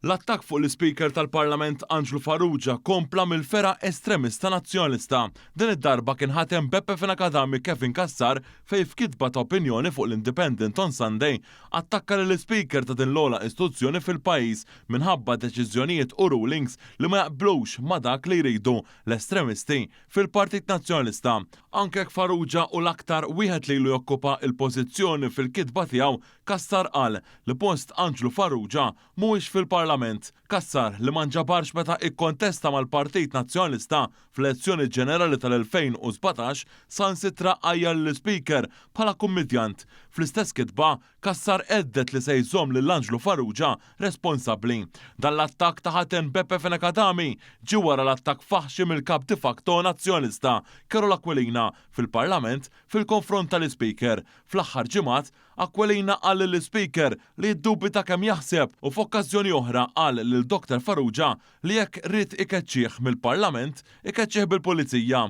L-attakk fuq l-Ispeaker tal-Parlament Anġlu Farrugia kompla mill-fergħa estremista Nazzjonalista. Din id-darba kien ħatem Beppe Fenech Adami Kevin Cassar fejn f'kitba ta' opinjoni fuq l-Independent on Sunday attakka lill-Ispeaker ta' din l-ogħla istituzzjoni fil-pajjiż minħabba deċiżjonijiet u rulings li ma jaqblux ma' dak li jridu l-estremisti fil-Partit Nazzjonalista. Anke jekk Farrugia hu l-aktar wieħed li ilu jokkupa l-pożizzjoni fil-kitba tiegħu, Cassar qal li post Anġlu Farrugia mhuwiex fil-Parlament. Cassar, li ma nġabarx meta ikkontesta mal-Partit Nazzjonalista fl-elezzjoni ġenerali tal-2017, saħansitra għajjar lill-Ispeaker bħala kummidjant. Fl-istess kitba, Cassar hedded li se jżomm lil Anġlu Farrugia responsabbli. Dan l-attakk ta' ħaten Beppe Fenech Adami ġie wara l-attakk faħxi mill-Kap de facto Nazzjonalista, Karol Aquilina, fil-Parlament fil-konfront tal-Ispeaker. Fl-aħħar ġimgħat, Aquilina qal lill-Ispeaker li jiddubita kemm jaħseb u f'okkażjoni oħra qal lil Dr Farrugia li jekk ried ikeċċih mill-Parlament, ikeċċih bil-Pulizija.